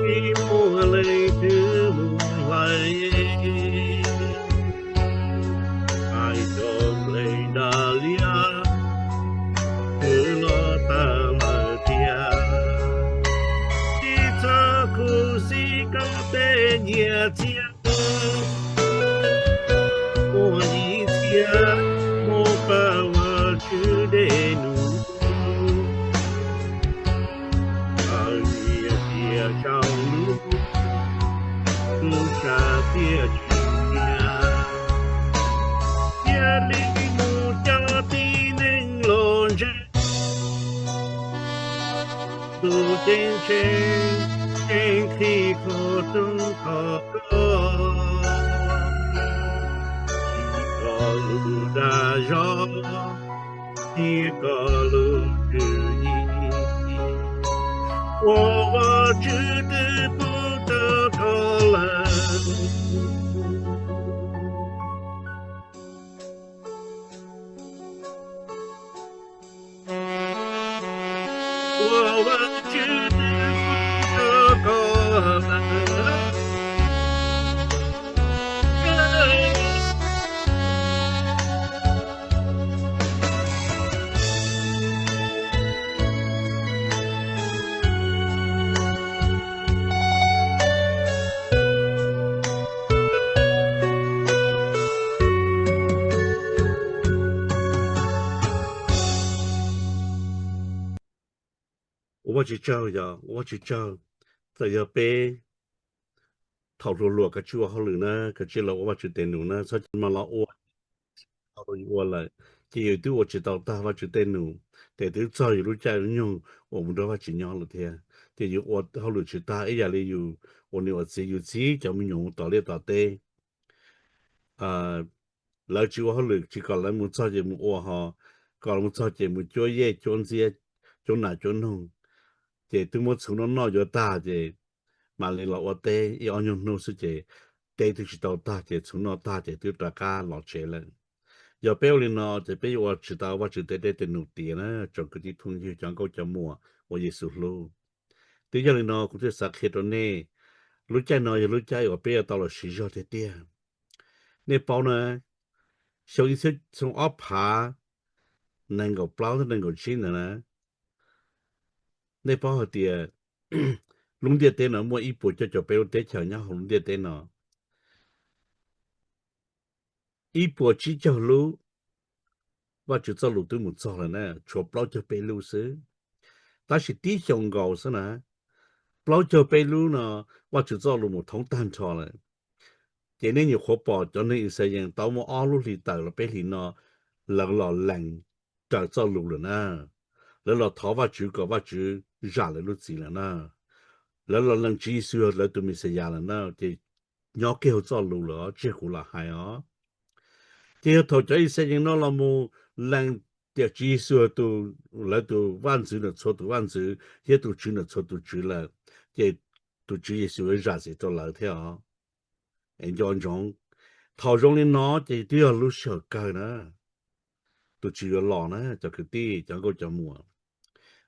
Tsis muaj leej twg mus hlais, hais cov nqaij dag liab, twb los tag lawm tiag. Tsis txhob khuv xim koj tej nyiaj txiag, muaj ib txhia mus pab Vajtswv dej num. Aws, nyiaj txiag tsaus ntuj, tub sab thiaj tsis nyiam. Cia li mus coj tib neeg los ntseeg, tus ceeb tsheej, ceeb tsheej qhib qhov rooj qhov kos, tsis koj lus dag zog, thiab koj lus tswv yim, uas Vajtswv twb pub rau koj lawm. Uas Vajtswv twb pub rau koj lawm. Ua Vajtswv tsaug, yog ua Vajtswv tsaug. Txawm yog peb thaum hluas hluas kav tsij ua hauj lwm na, kav tsij los ua Vajtswv tes num na, txhob cia li los ua, ua lawm ces yus twb ua tsis tau tag Vajtswv tej num, ces twb txog yus lub caij lub nyoog uas mus nrog Vajtswv nyob lawm thiab. Ces yus ua hauj lwm tsis tag ib yam li yus ua niam ua txiv, yus txib cov me nyuam mus tom liaj tom teb, lawv tsis ua hauj lwm, tsis kom lawv mus txog ces mus ua ho, kom lawv mus txog ces mus cuab yej cuab ntxiab, cuab nas cuab noog, ces twb muab txhuv noj noj yuav tag ces mam li los ua teb ib ob nyuag hnub xwb ces teb twb tsis tau tag ces txhuv noj tag ces twb rov qab los tsev lawm. Yog peb ua li no ces peb yuav ua tsis tau Vajtswv tej dej tej num tiav na, tsoom kwv tij phooj ywg, cov nkauj cov muam uas Yexus hlub. Twb yog li no kuv thiaj xav qhia rau nej, lub caij no yog lub caij uas peb yuav tau los siv zog tiag tiag. Nej paub na, xyoo ib txhiab xyoo ob phav nees nkaum plaub thiab nees nkaum tsib ntawd na, nej paub hais tias lub ntiaj teb no muaj ib puas cuaj caum peb lub teb chaws nyob hauv lub ntiaj teb no. Ib puas tsib caug lub Vajtswv txoj lus twb mus txog lawm na, tshuav plaub caug peb lub xwb. Tab sis tib xyoos nkaus xwb na, plaub caug peb lub no Vajtswv txoj lus mus thoob tag nrho lawm. Ces nej nyuam qhuav pom cov neeg Yixalayees tau muaj ob lub hlis tawm los peb hlis no, lawv los lees raws txoj lus lawm na. Lawv los thov Vajtswv kom Vajtswv zam lawv lub txim lawm na. Lawv los lees Tswv Yexus yog lawv tus Mexiyas lawm na, ces nyob kiag hauv txoj lus lawm os, tsis yog kuv lam hais os. Ces yog thaum cov Yixalayees no los mus lees tias Tswv Yexus yog tus, lawv tus vaj ntxwv ntawm txhua tus vaj ntxwv thiab tus Tswv ntawm txhua tus tswv lawm, ces tus Tswv Yexus yuav zam txim rau lawv thiab os. Es nco ntsoov, thaum zoo li no ces twb yog lub sij hawm kawg na, tus Tswv yuav los na cov kwv tij, cov nkauj cov muam.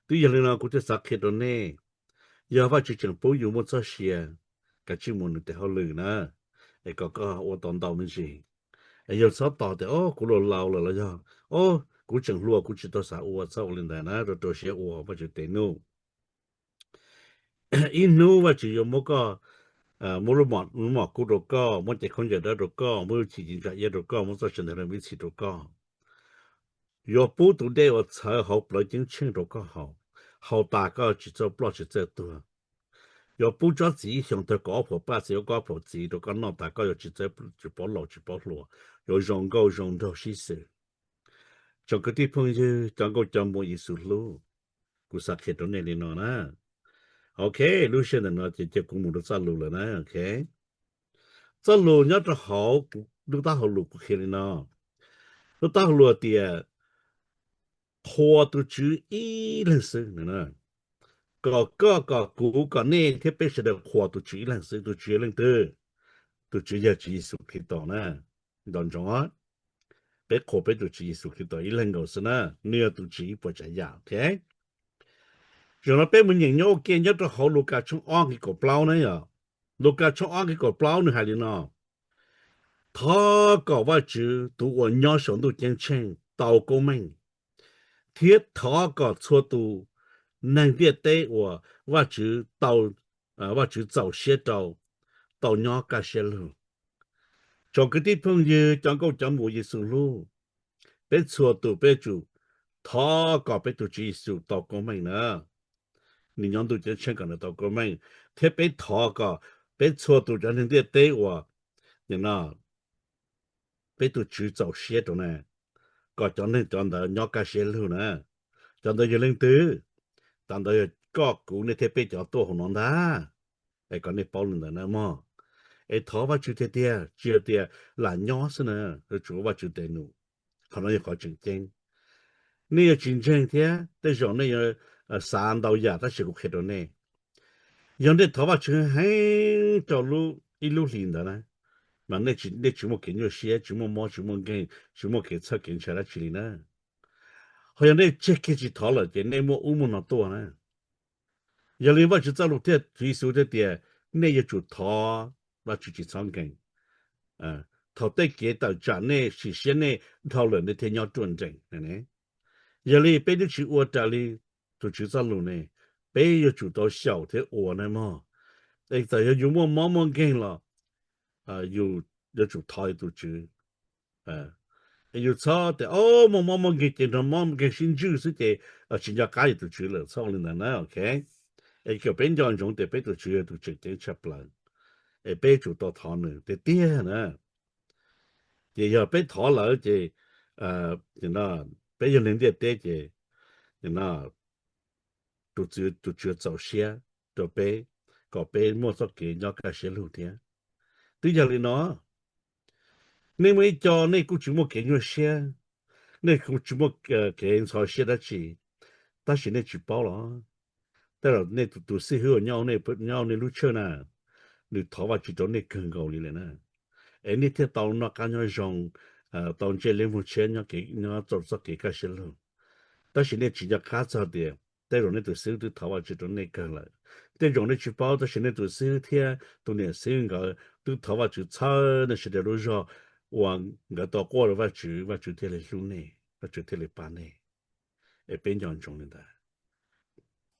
Twb yog li no kuv thiaj xav qhia rau nej, yog Vajtswv tseem pub yus muaj txoj sia, kav tsij mus nws tes hauj lwm na, es kom koj ua tau ntau me ntsis. Es yog txhob tos tias o kuv laus laus lawm los yog o kuv tseem hluas kuv tsis tau xav ua, txhob ua li ntawd na, rau rau siab ua Vajtswv tes num. Ib hnub Vajtswv yuav muab koj, muab lub mom kub rau koj, muab cev khaub ncaws dawb rau koj, muab lub chim ci ntsa iab rau koj, muab txoj sia ntev rau ib txhis rau koj. Yuav pub tus dej uas txhawv hauv plawv ceeb tsheej rau koj haus, haus tas koj tsis txawj ploj tsis txawj tuag. Yuav pub tsob txiv ib xyoos tag kaum ob phaum paj txiv ob phaum txiv rau koj noj tas koj yuav tsis txawj tsis paub laus tsis paub hluas, yuav zoo nkauj zoo nraug sib xws. Tsoom kwv tij phooj ywg, cov nkauj cov muam Yexus hlub, kuv xav qhia rau nej li no na. Ok, lub sij hawm ntawm no ces cia kuv mus rau txoj lus lawm na. Ok, txoj lus nyob rau hauv lub taub hau lus kuv qhia li no. Lub taub hau lus tias, qhuas tus Tswv ib leeg xwb. Kom koj kom kuv kom nej thiab peb sawv daws qhuas tus Tswv ib leeg xwb. Tus Tswv yog leej twg? Tus Tswv yog Tswv Yexus Khetos na. Nco ntsoov, peb qhuas peb tus Tswv Yexus Khetos ib leeg nkaus xwb na, nws yog tus Tswv ib puas tsav yam, ok. Zaum no peb mus nyeem nyob ua ke nyob rau hauv Lukas tshooj ob nqe kaum plaub na yom. Lukas tshooj ob nqe kaum plaub nws hais li no: Thov kom Vajtswv tus uas nyob saum ntuj ceeb tsheej tau koob meej, thiab thov kom txhua tus neeg ntiaj teb uas Vajtswv tau, Vajtswv txaus siab rau tau nyob kaj siab lug. Tsoom kwv tij phooj ywg, cov nkauj cov muam Yexus hlub, peb txhua tus peb tsum thov kom peb tus Tswv Yexus tau koob meej na, nws nyob ntuj ceeb tsheej kom nws tau koob meej, thiab peb thov kom peb txhua tus cov neeg ntiaj teb uas no peb tus Tswv txaus siab rau na, kom cov neeg cov ntawd nyob kaj siab lug na. Cov ntawd yog leej twg? Cov ntawd yog koj kuv nej thiab peb cov tuaj hauv no ntag. Es kom nej paub li ntawd na mog. Es thov Vajtswv tiag tiag, tsis yog tias lam nyob xwb na, yuav tsum Vajtswv tes num. Qhov no yog qhov tseem ceeb. Nej yuav tsis ntseeg thiab tej zaum nej yuav xav ntau yam tab sis kuv qhia rau nej, yog nej thov Vajtswv heev rau ib lub hlis ntawd na, mas nej tsis muaj kev nyuaj siab, tsis muaj mob, tsis muaj nkeeg, tsis muaj kev txhawj kev ntshai dab tsi li na. Ho yog nej tseg kiag tsis thov lawm ces nej muaj ub muaj no tuaj na. Yog li Vajtswv txoj lus thiaj, Tswv Yexus thiaj tias nej yuav tsum thov Vajtswv tsis txhob nkees. Thaum tej kev tawm tsam nej sim siab nej dhau lawm nej thiaj nyob ruaj nrees. Yog li peb twb tsis ua raws li tus Tswv txoj lus ne, peb yuav tsum tau xyaum thiab ua na mog. Es txawm yog yus muaj mob muaj nkeeg los yus yuav tsum thov tus Tswv. Es yus txhob tias, o, muaj mob muaj nkeeg ces nrog mob nkeeg sib ntswj xwb ces tsis nco qab yus tus Tswv lawm, txhob ua li ntawd na, ok? Es kom peb nco ntsoov tias peb tus Tswv yog tus tseem ceeb tshaj plaws, es peb tsum tau thov nws tiag tiag na. Ces yog peb thov lawm ces peb yog neeg ntiaj teb ces tus Tswv txaus siab rau peb, kom peb muaj txoj kev nyob kaj siab lug thiab. Twb yog li no, nej muaj ib co nej kuj tsis muaj kev nyuaj siab, nej kuj tsis muaj kev ntxhov siab dab tsi, tab sis nej tsis paub los, tej zaum nej tus xib hwb uas nyob, nyob nej lub tshawj na, nws thov Vajtswv rau nej kawg nkaus li lawm na, es nej thiaj tau noj qab nyob zoo, tau ntsej li muag tshiab, nyob txoj kev kaj siab lug. Tab sis nej tsis nco qab txog tias tej zaum nej tus xib hwb twb thov Vajtswv rau nej kawg lawm. Tej zaum nej tsis paub tab sis nej tus xib hwb thiab tus niam xib hwb nkawd twb thov Vajtswv txhawb nej sawv daws lub zog uas nkawd tau quaj rau Vajtswv, Vajtswv thiaj li hlub nej, Vajtswv thiaj li pab nej. Es peb nco ntsoov li ntawd.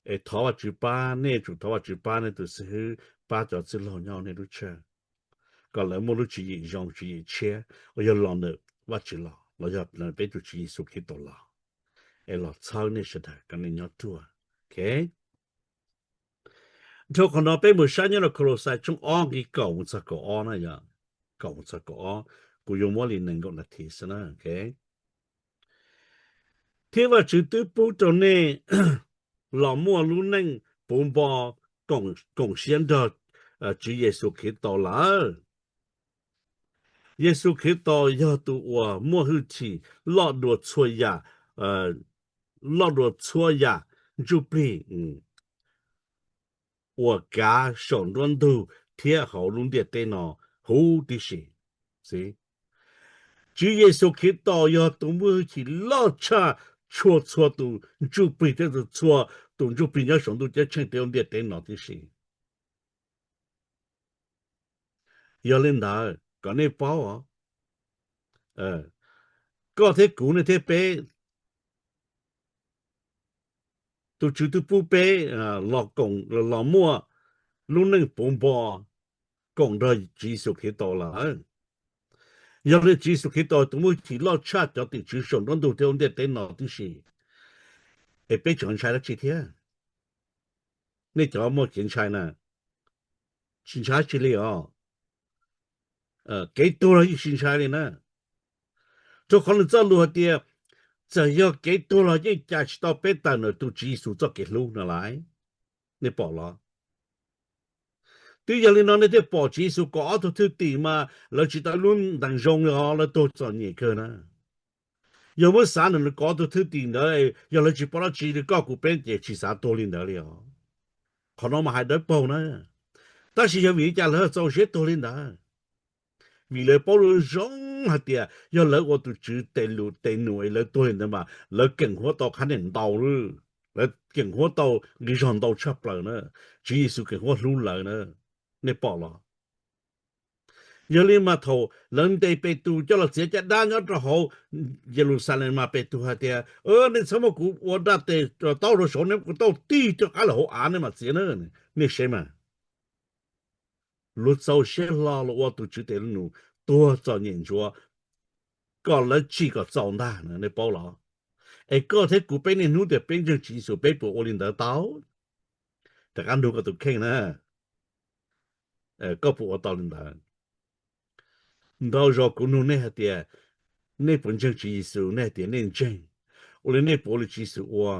Es thov Vajtswv pab, nej tsum thov Vajtswv pab nej tus xib hwb, pab cov txwj laug nyob nej lub tshawj, kom lawv muaj lub tswv yim zoo, tswv yim tshiab uas yog los ntawm Vajtswv los, los yog peb tus Tswv Yexus Khetos los, es los txhawb nej sawv daws kom nej nyob ruaj. Ok, dhau qhov no peb mus saib nyob rau Kolosais tshooj ob nqe kaum mus txog kaum ob na, kaum mus txog kaum ob, kuv yuav muab li nees nkaum nas this xwb na. Ok, thiab Vajtswv twb pub rau nej los muaj lub neej puv npo koom siab nrog Tswv Yexus Khetos lawm. Yexus Khetos yog tus uas muaj hwj chim loj dua txhua yam, loj dua txhua yam ntsuj plig uas kav saum nruab ntug thiab hauv lub ntiaj teb no huv tib si. Tswv Yexus Khetos yog tus muaj hwj chim loj tshaj txhua txhua tus ntsuj plig thiab txhua tus ntsuj plig nyob saum ntuj ceeb tsheej thiab ntiaj teb no tib si. Yog li ntawd kom nej paub os, koj thiab kuv, nej thiab peb, tus Tswv twb pub peb los koom, los muaj lub neej puv npo koom nrog Tswv Yexus Khetos lawm. Yog li Tswv Yexus Khetos tus muaj hwj chim loj tshaj cov tim tswv saum nruab ntug thiab hauv ntiaj teb no tib si, es peb tseem ntshai dab tsi thiab? Nej cov muaj kev ntshai na, tsis ntshai tsi li os. Kev tuag los yeej tsis ntshai li na, rau qhov nws txoj lus hais tias txawm yog kev tuag los yeej cais tsis tau peb tawm ntawm tus Tswv Yexus txoj kev hlub no lauj. Nej pom los? Twb yog li no nej thiaj pom Tswv Yexus kaum ob tug thwj tim mas lawv tsis tau lub ntees zoo li os, lawv tuag txom nyem kawg na. Yog muab xav ntawm nws kaum ob tug thwj tim ntawd, yog lawv tsis paub dab tsi li koj kuv peb ces tsis xav tuag li ntawd li os. Qhov no mas hais dawb paug na, tab sis yog vim li cas lawv txaus siab tuag li ntawd? Vim lawv paub zoo zoo hais tias yog lawv ua tus Tswv tes lus tes num es lawv tuag li ntawd mas lawv keem huab tau qhab neem ntau lawm. Lawv Keem Huab tau nqi zog ntau tshaj plaws na, Tswv Yexus Keem Huab hlub lawv na, nej pom los? Yog li mas thaum lawv ntes Petus coj los txiav caj dab nyob rau hauv Yeluxalees mas Petus hais tias, nej txhob muab kuv ua dab tes taub rau saud, nej muab kuv taub tig rov qab lawm hauv av nej mam txiav na, nej saib mas. Luag txaus siab hlo los ua tus Tswv tes lus nug tuag txom nyem ntsuav kom lawv tsim kom txaus ntag, nej paub los? Es koj thiab kuv peb niaj hnub tias peb ntseeg Tswv Yexus peb puas ua li ntawd tau? Rov qab nug koj tus kheej na, koj puas ua tau li ntawd? Ntau zaus kuv nug nej hais tias nej puas ntseeg Tswv Yexus, nej hais tias nej ntseeg. Ua li nej puas ua li Tswv Yexus ua,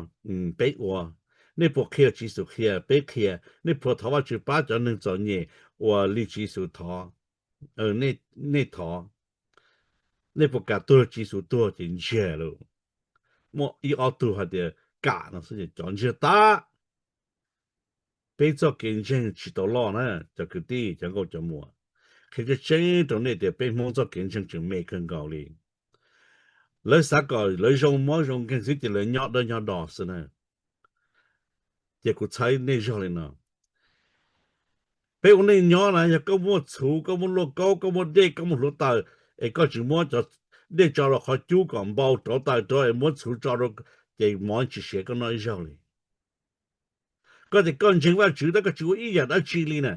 peb ua. Nej puas qhia Tswv Yexus qhia, peb qhia. Nej puas thov Vajtswv pab cov neeg txom nyem uas li Tswv Yexus thov, nej thov. Nej puas kam tuag li Tswv Yexus tuag? Ces ntsiag lawm. Muaj ib ob tug hais tias kam no xwb ces cov ntsiag tag. Peb txoj kev ntseeg tsis tau loj na, cov kwv tij cov nkauj cov muam. Qhia tseeb tseeb rau nej tias peb Hmoob txoj kev ntseeg tseem me kawg nkaus li. Lawv xav kom lawv zoo mob zoo nkeeg xwb ces lawv nyob dawb nyob do xwb na. Ces kuv txhawb nej zog li no, peb ua neej nyob na, yog koj muaj txhuv, koj muaj lauj kaub, koj muaj dej, koj muaj hluav taws, es koj tsis muab cov dej tso rau qhov cub kom npau rauv taws rau es muab txhuv tso rau, ces mov tsis siav koj noj ib zaug li. Koj tias koj ntseeg Vajtswv tab koj tsis ua ib yam dab tsi li na.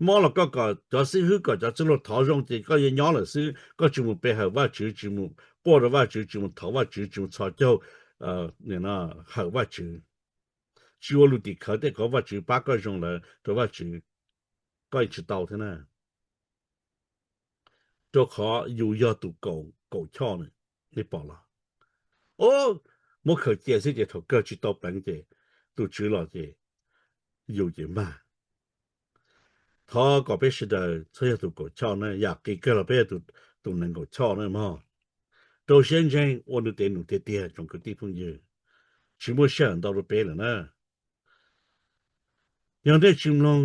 Mob los koj kom cov xib hwb kom cov txwj laug thov zoo ces koj yuav nyob lawm xwb, koj tsis mus pe hawm Vajtswv, tsis mus quaj rau Vajtswv, tsis mus thov Vajtswv, tsis mus txhos caug hawm Vajtswv, tsis ua lus tim khawv tej qhov Vajtswv pab koj zoo lawm rau Vajtswv, koj yeej tsis tau thiab na. Rau qhov yus yog tus kaum choj na, nej pom los? Muab khaws cia xwb ces thaum kawg tsis tau peev ces tus tswv los ces yus ces mag. Thov kom peb sawv daws txhob yog tus kaum choj na, yam qis kawg los peb yog tus nees nkaum choj na mog. Rau siab ntseeg ua nws tes num tiag tiag tsoom kwv tij phooj ywg, tsis muaj sij hawm ntau rau peb lawm na. Yog nej tsis mloog,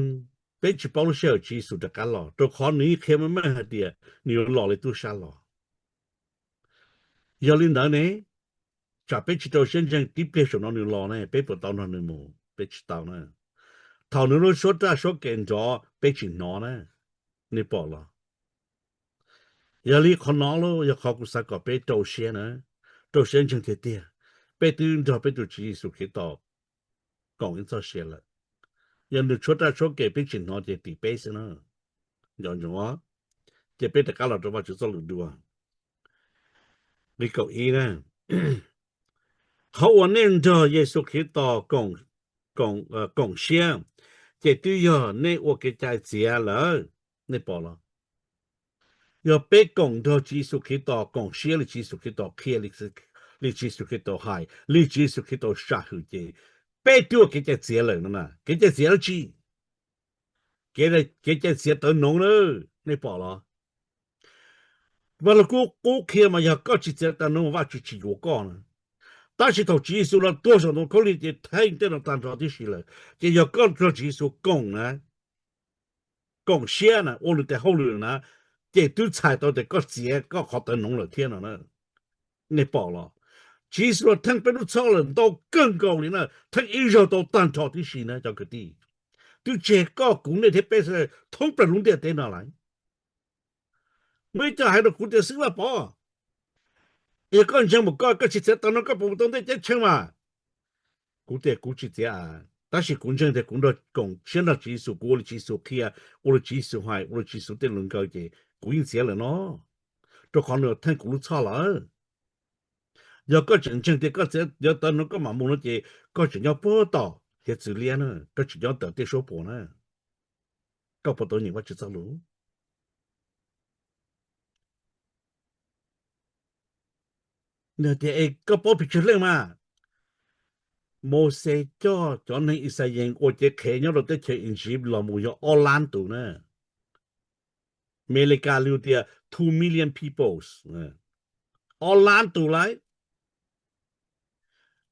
peb tsis paub lub sij hawm Tswv Yexus rov qab los, rau qhov nws yeej qhia meej meej hais tias nws yuav los li tub sab los. Yog li ntawd ne, tsam peb tsis rau siab ntseeg tib pliag saum no nws los ne, peb puas tau nrog nws mus? Peb tsis tau na. Thaum nws lub suab raj suab kev nrov peb tsis hnov na, nej pom los? Yog li qhov no los yog qhov kuv xav kom peb rau siab na, rau siab ntseeg tiag tiag. Peb twb nrog peb tus Tswv Yexus Khetos koom ib txoj sia lawm. Yog nws tshuab raj tshuab kev peb tsis hnov ces tim peb xwb na. Nco ntsoov, ces peb rov qab los rau Vajtswv txoj lus dua. Nqe kaum ib na, qhov uas nej nrog Yexus Khetos koom siab, ces twb yog nej ua kev cai txiav lawm. Nej pom los? Yog peb koom nrog Tswv Yexus Khetos, koom siab li Tswv Yexus Khetos qhia, li Tswv Yexus Khetos hais, li Tswv Yexus Khetos sam hwm ces peb twb ua kev cai txiav lawm no na. Kev cai txiav dab tsi? Kev cai txiav tawv noov na, nej pom los? Vaj lug kub qhia mas yog koj tsis txiav tawv noov Vajtswv tsis yuav koj na. Tab sis thaum Tswv Yexus los tuag saum ntoo khaub lig ces theej tej no tag nrho tib si lawm. Ces yog koj nrog Tswv Yexus koom na, koom siab na, ua nws tes hauj lwm na, ces twb txhais tau tias koj txiav koj qhov tawv noov lawm thiab no na. Nej pom los? Tswv Yexus los theej peb lub txhoj lawm ntau kawg nkaus li na, theej ib zaug tau tag nrho tib si na cov kwv tij. Twb tseg koj kuv nej thiab peb sawv daws thoob plaws lub ntiaj teb no lawm. Muaj ib co hais rau kuv tias, Xib Vaj Pov, yog koj ntseeg mus koj, koj tsis txiav tawv no koj puas mus tau ntej ceeb tsheej mas? Kuv tias kuv tsis txiav a, tab sis kuv ntseeg tias kuv nrog koom siab nrog Tswv Yexus, kuv ua li Tswv Yexus qhia, ua li Tswv Yexus hais, ua li Tswv Yexus tej lus nkaws ces kuv yeej txiav lawm no. Rau qhov nws theej kuv lub txhoj lawm. Yog koj tseem ntseeg tias koj txiav tawv no koj mam mus no ces koj tseem nyob puag tom hiav txwv liab na, koj tseem nyob ntawm tej suab puam na. Koj puas tau nyeem Vajtswv txoj lus? Nws tias, Es koj paub Phis Tsawg Leej mas? Mauxes coj cov neeg Yixalayees ua cev qhev nyob rau teb chaws Iziv los mus yog ob lab tus na. Amelikas li tias two million peoples, ob lab tus lauj.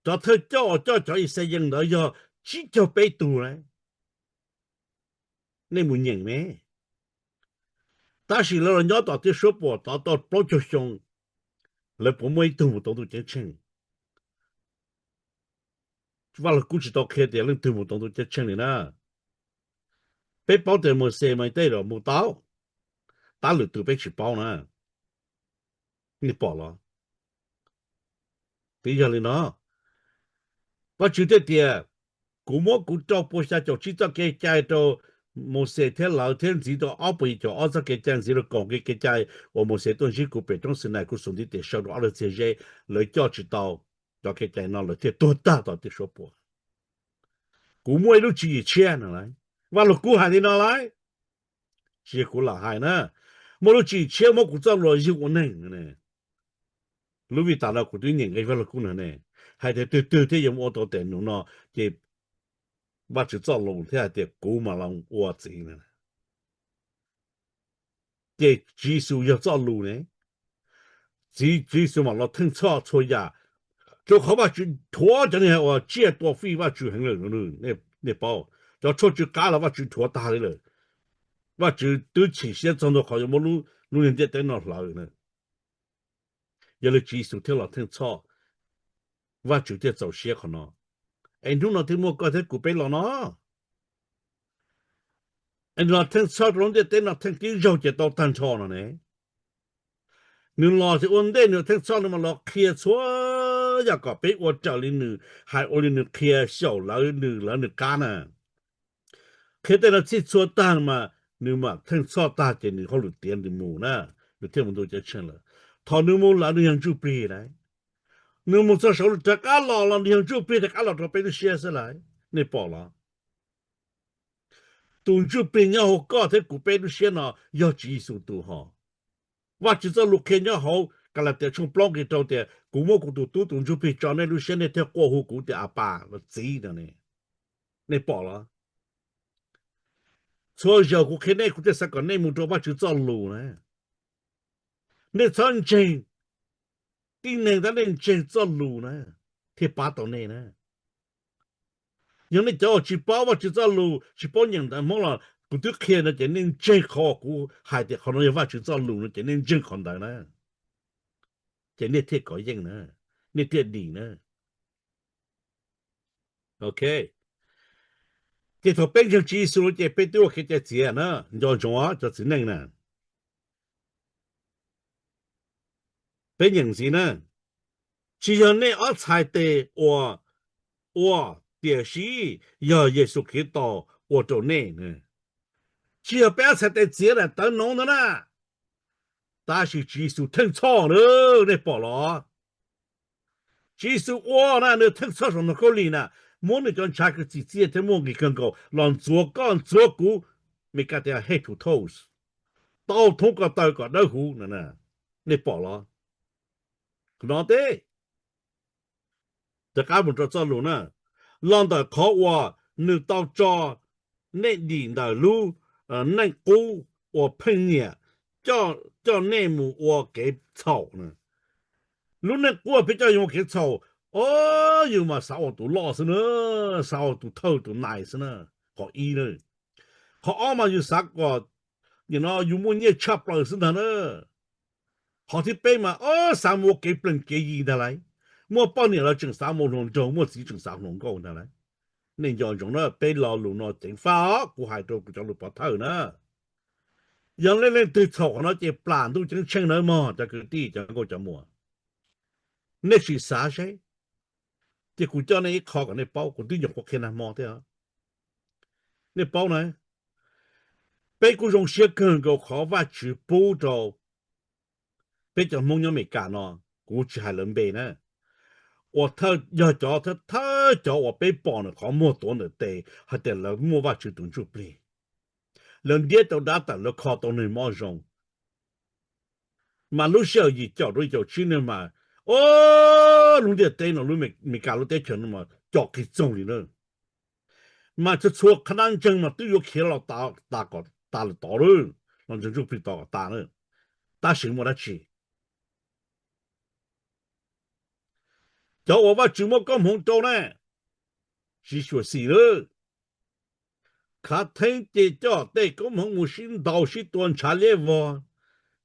Cov thawj coj uas coj cov Yixalayees ntawd yog tsib caug peb tug lauj. Nej mus nyeem me. Tab sis lawv los nyob tom tej suab puam tod tau plaub caug xyoo, lawv puas muaj ib tug mus tau ntuj ceeb tsheej? Vaj Lug Kub tsis tau qhia tias leej twg mus tau ntuj ceeb tsheej li na. Peb paub tias Mauxes mas tej zaum mus tau, tab lwm tus peb tsis paub na. Nej pom los? Twb yog li no, Vaj Tswv thiaj tias, kuv muab kuv rau pua xya caum tsib txoj kev cai rau Mauxes thiab lawv, thiab ntxiv rau ob puas yim caum ob txoj kev cai, ntxiv rau kaum kev cai uas Mauxes tuaj ntsib kuv pem roob Xinais, kuv xub ntiag tias sau rau ob leeg txiag zeb, lawv coj tsis tau cov kev cai no, lawv thiaj tuag tag tom tej suab puam. Kuv muaj ib lub tswv yim tshiab no lauj. Vaj Lug Kub hais li no lauj. Tsis yog kuv lam hais na. Muaj lub tswv yim tshiab, muab kuv txoj lus yug ua neeg. Lub vij tas no kuv twb nyeem nqe Vaj Lug Kub no ne, hais tias twg twg thiaj yuav ua tau tes num no, ces Vaj Tswv txoj lus thiaj hais tias kuv mam los ua txiv no. Ces Tswv Yexus yog txoj lus ne. Txiv, Tswv Yexus mam los theej txhoj txhua yam, rau qhov Vaj Tswv rhuav cov neeg uas tsiaj tua fij Vaj Tswv heev lawm. Nej paub, cov tshuaj tsw qab los Vaj Tswv rhuav tag li lawm. Vaj Tswv twb chim siab txog ntua qhov yuav muab lub niag ntiaj teb no hlawv na. Yog li Tswv Yexus thiaj los theej txhoj, Vaj Tswv thiaj txaus siab qhov no. Es hnub no thiaj muaj koj thiab kuv peb los no. Es nws los theej txhoj rau lub ntiaj teb no theej tib zaug ces tau tag nrho no ne. Nws los ces ua ntej nws theej txhoj nws mas los qhia txhua yam kom peb ua raws li nws hais, ua li nws qhia xyaum lawv nws, lawv nws qab na. Qhia tej no txhij txhua tag mas nws mam theej txhoj tag ces nws hauj lwm tiav nws mus na, nws thiaj mus ntuj ceeb tsheej lawm. Thaum nws mus lawm nws yog ntsuj plig lauj. Nws mus txog saud rov qab los los nws yog ntsuj plig rov qab los rau peb lub siab xwb lauj. Nej pom los? Tus ntsuj plig nyob hauv koj thiab kuv peb lub siab no yog Tswv Yexus tus hos. Vaj Tswv txoj lus qhia nyob hauv Kalatias tshooj plaub nqe rau tias, kuv muab kuv tus tub tus ntsuj plig tso nej lub siab, nej thiaj quaj hu kuv tias Apas, los txiv no ne. Nej pom los? Txhua zaus kuv qhia nej kuv thiaj xav kom nej mus rau Vaj Tswv txoj lus na. Nej txhob ntseeg tib neeg, tab nej ntseeg txoj lus na thiaj pab tau nej na. Yog nej cov uas tsis paub Vaj Tswv txoj lus, tsis paub nyeem ntawv Hmoob los kuv twb qhia no ces nej ntseeg qhov uas kuv hais tias qhov no yog Vaj Tswv txoj lus no ces nej ntseeg qhov ntawd na, ces nej thiaj kov yeej na, nej thiaj dim na. Ok, ces thaum peb ntseeg Tswv Yexus ces peb twb ua kev cai txiav na. Nco ntsoov cov txiv neej na, peb nyeem ntxiv na, tsis yog nej ob txhais tes uas ua, tiam sis yog Yexus Khetos ua rau nej. Tsis yog peb ob txhais tes txiav daim tawv noov ntawd na, tab sis Tswv Yexus theej txhoj na, nej pom los? Tswv Yexus ua na, nws theej txhoj saum ntoo khaub lig na, muab nws cov ntshav kwv txim txiaj thiab muaj nqis kawg nkaus los ntxuav koj ntxuav kuv, Meskas tias head to toes, tau thoob ko taw kom dawb huv na. Nej pom los? Qhov no teb, rov qab mus rau txoj lus na, los ntawm qhov uas nws tau tso nej dim ntawm lub neej qub uas pheej nyiam coj nej mus ua kev txhaum na. Lub neej qub uas pheej coj yus ua kev txhaum, o, yus mas xav ua tus loj xwb na, xav ua tus thawj tus nais xwb na, qhov ib na. Qhov ob mas yus xav kom nim no yus muaj nyiaj tshaj plaws xwb ntag na. Qhov thib peb mas o, xav mus ua kev plees kev yi ntag lauj. Muaj poj niam los tseem xav mus hluas nraug, muaj txiv tseem xav hluas nkauj ntag lauj. Nej nco ntsoov na, peb lo lus no ceev faj os, kuv hais rau kuv cov lus pov thawj na. Yog leej leej twg txhaum qhov no ces plam ntuj ceeb tsheej nawb mog cov kwv tij cov nkauj cov muam. Nej sim xav seb, ces kuv coj nej ib qho kom nej paub, kuv twb nyuam qhuav qhia nag hmo thiab. Nej paub na, peb kuj zoo siab kawg nkaus qhov Vajtswv pub rau peb cov Hmoob nyob Amelikas no, kuv tsis hais lawv npe na, uas yog cov thawj cov uas peb pom nws qhov muag tuav ntawm tes hais tias lawv muaj Vajtswv tus ntsuj plig, lawv ntiab tau dab tawm, lawv kho tau neeg mob zoo. Mas lub sij hawm yim caum rau yim caum tsib no mas, o, lub ntiaj teb no, lub Amelikas lub teb chaws no mas com qis txoog li na. Mas txhua txhua qhab dab ntseeg mas twb yuav khiav los tas kom tas lawm tod lawm, los ntseeg ntsuj plig tod kom tas na. Tab sis muaj dab tsi? Cov uas Vajtswv muab koob hmoov rau na, tsis xyuam xim lawm, khav theeb ces coj tej koob hmoov mus sib ntaus sib tua ntshav liab vog,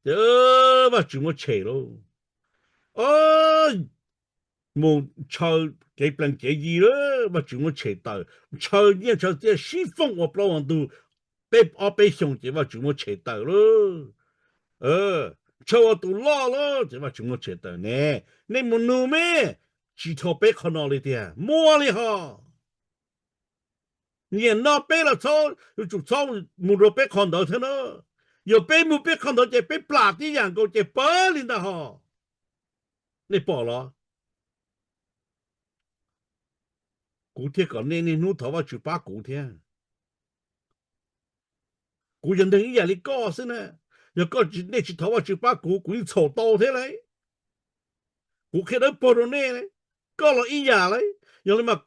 ces Vajtswv muab tshem lauj. mus ntshaw kev plees kev yi lawm, Vajtswv muab tshem tawm, ntshaw nyiaj ntshaw txiaj sib fooj ua plaub ua ntug, peb ob peb xyoos ces Vajtswv muab tshem tawm lawm. Ntshaw ua tus loj lawm ces Vajtswv muab tshem tawm ne. Nej mus nug me, tsis dhau peb qhov no li tiag, muaj li hos. Nyiam no peb los txhob, yuav tsum txhob mus rau peb qhov ntawd thiab na. Yog peb mus peb qhov ntawd ces peb plam tib yam nkaus ces pawv li ntawd hos. Nej pom los? Kuv thiaj kom nej niaj hnub thov Vajtswv pab kuv thiab. Kuv yog neeg ib yam li koj xwb na. Yog koj, nej tsis thov Vajtswv pab kuv, kuv yeej txhaum tau thiab lauj. Kuv qhia dawb paug rau nej, koj los ib yam lauj. Yog li mas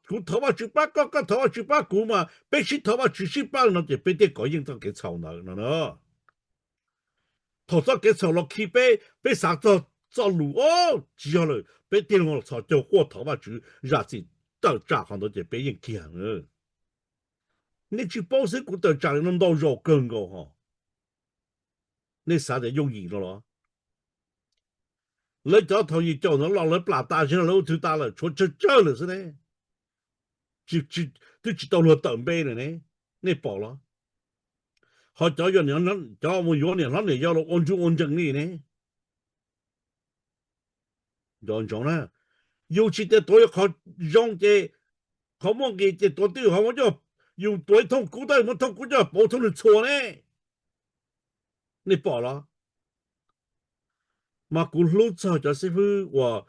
kuv thov Vajtswv pab koj, koj thov Vajtswv pab kuv mas peb sib thov Vajtswv sib pab li no ces peb thiaj kov yeej txoj kev txhaum ntawd no na. Thaum txoj kev txhaum los khi peb, peb xav txog txoj lus, o, tsis yog lawm, peb thiaj los txhos caug quaj thov Vajtswv zam txim tawm tsam qhov ntawd ces peb yeej kiag. Nej tsis paub xwb, kuv tawm tsam li no ntau zaus kawg nkaus hos. Nej xav tias yooj yim no los? Lawv cov thaum yim caum ntawd los lawv plam tas zog no lawv ua twg tas lawm, tshuav tsawg tsawg lawm xwb ne. Twb tsis tau luag tawm npe lawm ne. Nej pom los? Ho cov, cov mus yuav niam hlob niam yau los ua ntsuj ua nrees li ne. Nco ntsoov na, yus tsis tias tuav yus qhov zoo ces, qhov muaj nqis ces tuav twj ywm, ho muab coj, yus tuav ib thooj kub tab sis muab thooj kub coj pauv thooj nws txhua ne. Nej pom los? Mas kuv hlub txog cov xib fwb uas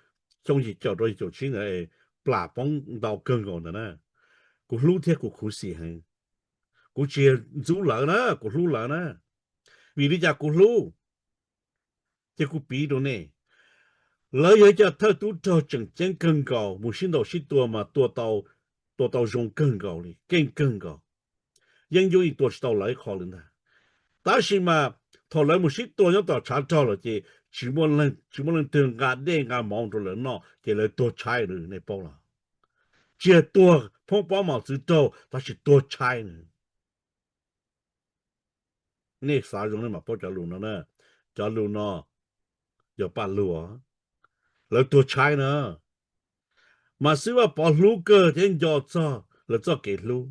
xyoo yim caum rau yim caum tsib ntawd plam poob ntau kawg nkaus ntawd na. Kuv hlub thiab kuv khuv xim heev. Kuv tsis ntxub lawv na, kuv hlub lawv na. Vim li cas kuv hlub? Ces kuv piv rau nej, lawv yog cov thawj tub rog tseem ceeb kawg nkaus, mus sib ntaus sib tua mas tua tau zoo kawg nkaus li, keej kawg nkaus. Yeeb ncuab yeej tua tsis tau lawv ib qho li ntag. Tab sis mas thaum lawv mus sib tua nyob tom tshav rog lawm ces tsis muaj leej twg nqa dej nqa mov rau lawv noj ces lawv tuag tshaib lawm, nej paub los? Tsis yog tuag phoob pob mos txwv raug, tab sis tuag tshaib na. Nej xav zoo nej mam paub cov lus no na. Cov lus no yog paj lug, lawv tuag tshaib na. Mas Xib Vaj Pov hlub kawg thiab nco txog lawv txoj kev hlub.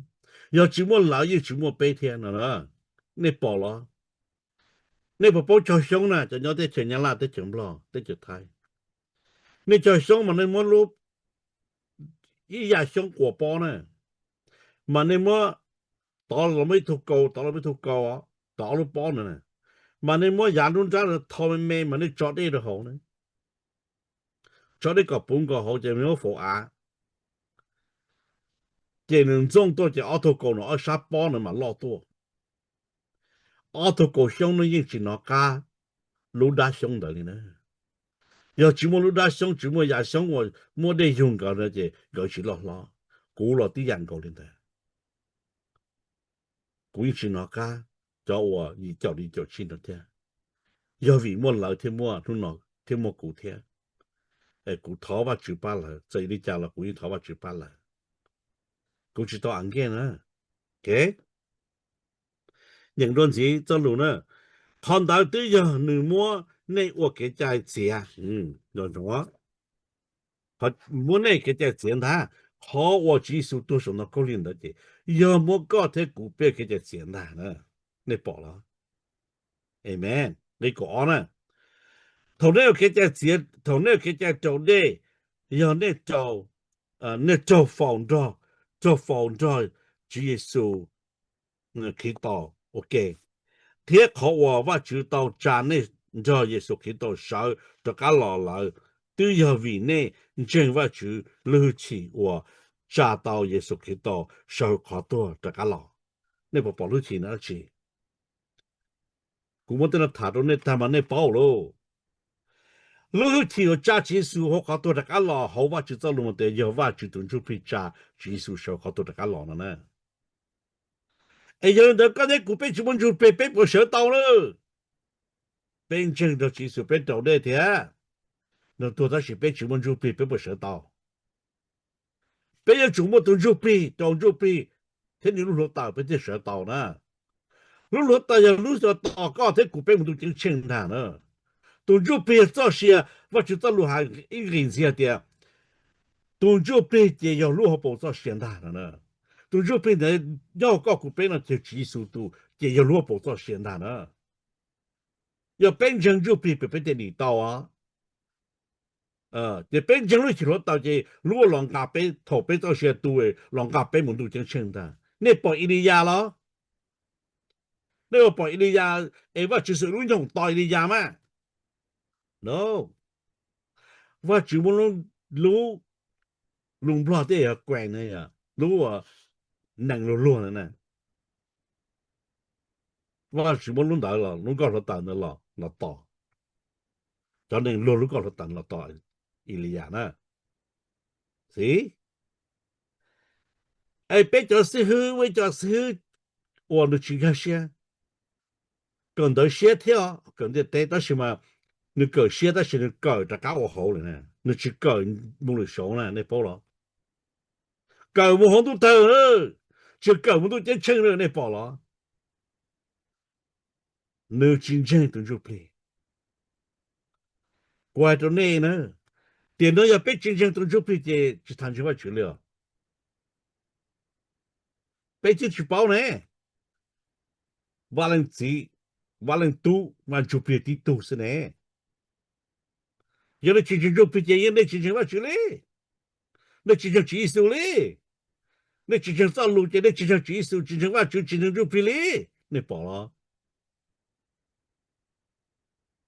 Yog tsis muaj lawv yeej tsis muaj peb thiab no. Nej pom los? Nej puas paub cog xyoob na, cov nyob teb chaws Nyab Laj, teb chaws Nplog, teb chaws Thaib? Nej cog xyoob mas nej muab lub, ib yam xyoob quas pob na, mas nej muab, tov los muab ib tug kaus, tov los muab ib tug kaus, tov ob lub pob na, mas nej muab yav nruab nrab no tho me me mas nej tso dej rau hauv na, tso dej kom puv nkaus hauv ces muab faus av, ces nws ntxooj tuaj ces ob tug kaus no ob sab pob no mas loj tuaj. Ob tug kaus xyoob no yeej tsis hnov qab lub dab xyoob ntawd li na. Yog tsis muaj lub dab xyoob, tsis muaj yav xyoob uas muaj dej yug nkawd no ces nkawd tsis loj hlob. Kuv los tib yam nkaus li ntawd. Kuv yeej tsis hnov qab cov uas yim caum li caum tsib no thiab. Yog vim muaj lawv thiaj muaj hnub no, thiaj muaj kuv thiab. Kuv thov Vajtswv pab lawv, txawm li cas los kuv yeej thov Vajtswv pab lawv. Kuv tsis tau av nkej na. Nyeem dua ntxiv txoj lus na. Qhov ntawd twb yog nws muab nej ua kev cai txiav. Muab nej kev cai txiav ntag. Qhov uas Tswv Yexus tuag saum ntoo khaub lig ntawd ces yog muab koj thiab kuv peb kev cai txiav ntag. Nej pom los? Amen. Nqe kaum ob na. Thaum nej ua kev cai txiav, thaum nej ua kev cai raus dej, yog nej raug, nej raug faus nrog, raug faus nrog Tswv Yexus Khetos ua ke, thiab qhov uas Vajtswv tau tsa nej nrog Yexus Khetos sawv rov qab los lawm, twb yog vim nej ntseeg Vajtswv lub hwj chim uas tsa tau Yexus Khetos sawv qhov tuag rov qab los. Nej puas pom lub hwj chim no dab tsi? Kuv muab tej no tham rau nej tag mas nej paub lauj. Lub hwj chim uas tsa Tswv Yexus hauv qhov tuag rov qab los hauv Vajtswv txoj lus mas tias yog Vajtswv tus Ntsuj Plig tsa Tswv Yexus sawv qhov tuag rov qab los no na. Es yog li ntawd koj thiab kuv peb tsis muaj ntsuj plig peb puas sawv tau na? Peb ntseeg nrog Tswv Yexus peb raus dej thiab nws tuag tab sis peb tsis muaj ntsuj plig peb puas sawv tau? Peb yuav tsum muaj tus ntsuj plig, raus ntsuj plig thiab nws lub hluav taws peb thiaj sawv tau na. Lub hluav taws yog lub uas tos koj thiab kuv peb mus ntuj ceeb tsheej ntag na. Tus ntsuj plig yog txoj sia, Vajtswv txoj lus hais ib nqis ntxiv hais tias Tus ntsuj plig ces yog lub hauv paus txoj sia ntag no na. Tus ntsuj plig ntawd yog koj kuv peb no ces Tswv Yexus tus ces yog lub hauv paus txoj sia ntag na. Yog peb ntseeg ntsuj plig peb thiaj dim tau. Ces peb ntseeg lub hwj chim hluav taws ces lub los nqa peb thaum peb txoj sia tu los nqa peb mus ntuj ceeb tsheej ntag. Nej pom Eliyas los? Nej ua pom Eliyas es Vajtswv xwm lub nyoog tos Eliyas mas? No. Vajtswv muab lub, lub Nplog thiaj yog kues na, lub nees luag luag na. Vajtswv muab lub ntawd los, lub nkoj hluav taws ntawd los tos, cov nees luag lub nkoj hluav taws los tos Eliyas na. Xib, es peb cov xib hwb, peb cov xib hwb uas nws tsis nkag siab, kawm ntawv siab thiab, kawm ntiaj teb tab sis mas nws kawm siab tab sis nws kawm rov qab ua hauv lawm na, nws tsis kawm mus lwm saud na, nej paub los? Kawm mus hauv ntuj tawg, tsis kawm mus ntuj ceeb tsheej na, nej pom los? Nws tsis ntseeg tus ntsuj plig. Kuv hais rau nej na, tiam no yog peb tsis ntseeg tus ntsuj plig ces tsis tas ntseeg Vajtswv li os. Peb twb tsis paub ne, Vaj Leej Txiv, Vaj Leej Tub, Vaj Ntsuj Plig tib tug xwb ne. Yog nej tsis ntseeg ntsuj plig ces yeej nej tsis ntseeg Vajtswv li, nej tsis ntseeg Tswv Yexus li. Nej tsis ntseeg txoj lus ces nej tsis ntseeg Tswv Yexus, tsis ntseeg Vajtswv, tsis ntseeg ntsuj plig li. Nej pom los?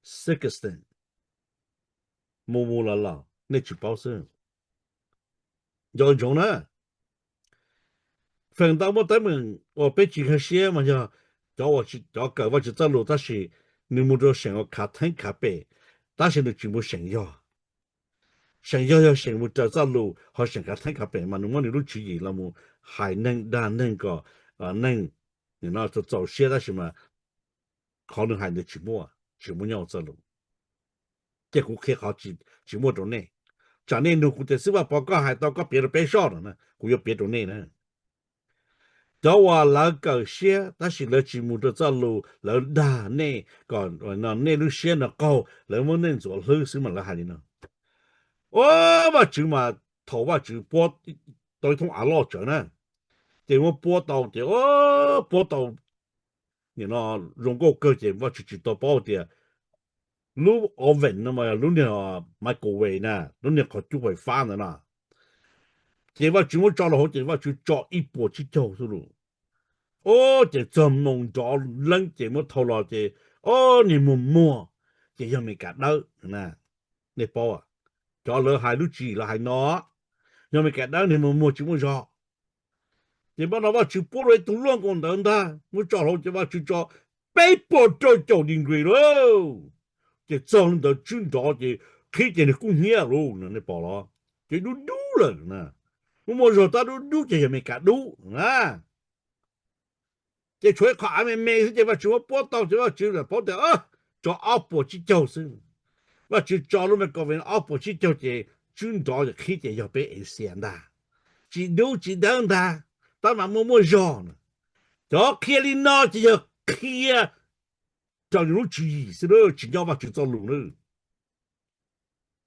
Sixteen, mus mus los los nej tsis paub xwb. Nco ntsoov na, feem ntau muaj teeb meem uas peb tsis nkag siab mas yog cov uas, cov kawm Vajtswv txoj lus tab sis nws mus rau seem uas khav theeb khav pem, tab sis nws tsis mus seem yog. Seem yog yog seem mus raws txoj lus, ho seem khav theeb khav pem mas nws muab nws lub tswv yim los mus hais neeg dag neeg kom neeg nim no txaus siab tab sis mas qhov nws hais ntawd tsis muaj, tsis muaj nyob txoj lus. Ces kuv qhia qhov tsis muaj rau nej, tsam nej nug kuv tias xib hwb Vaj Pov koj hais tau koj piav rau peb soj no, kuv yuav piav rau nej na. Cov uas lawv kawm siab tab sis lawv tsis mus rau txoj lus, lawv dag nej kom nej lub siab no qaug, lawv muab nej ntxuav hlwb xwb mas lawv hais li no. Ua, Vajtswv mas thaum Vajtswv puab tau ib thoob av loj tsawv na, ces muab puab tau ces puab tau nim no zoo nkauj kawg ces Vajtswv tsis tau paub tias lub oven no mas lub niag microwave na, lub niag qhov cub fais fab ntawd na, ces Vajtswv muab tso rau hauv ces Vajtswv tso ib puas tsib caug xwb lauj. Ua, ces txog moo nrov leeb ces muab thau los ces, o, niag muag muag, ces yog Amelikas dawb na. Nej paub, cov lawv hais lub tswv yim lawv hais no, yog Amelikas dawb niag muag muag tsis muaj zog. Ces npaj no Vajtswv puab rau ib tug luaj nkaus ntawd ntag, muab tso hauv ces Vajtswv tso peb puas rau caum degree lauj. Ces txog li ntawd tswb nrov ces qhib ces nws kub hnyiab lauj, nej pom los? Ces dub dub lawm na. Muaj muaj zog tab dub dub ces yog Amelikas dub na. Ces tshuav ib qho av me me xwb ces Vajtswv muab puab tau ces Vajtswv lam paub tias tso ob puas tsib caug xwb. Vajtswv tso lub microwave ob puas tsib caug ces tswb nrov qhib ces yog peb Asia ntag. Tsis dub tsis dawb ntag, tab mas muaj muaj zog na. Cov qhia li no ces yog qhia raws nws lub tswv yim xwb, tsis nyob Vajtswv txoj lus na.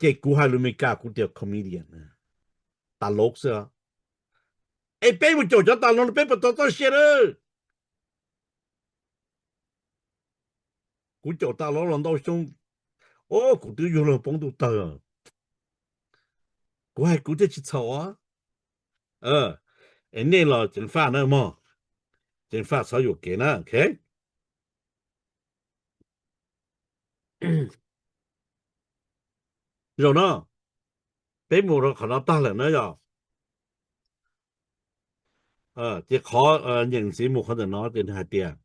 Ces kuv hais lus Amelikas kuv tias comedian, tas lov xwb. Es peb mus caum cov tas lov no peb puas tau txoj sia na? Kuv caum tas lov los ntau xyoo, o, kuv twb yuav luag poob ntuj tawg. Kuv hais kuv thiaj tsis txhaum. Es nej los ceev faj na mog, ceev faj txhob yuam kev na, ok. Zaum no peb mus rau qhov no tag lawm na yog. Ces qhov nyeem ntxiv mus qhov ntawm no ces nws hais tias,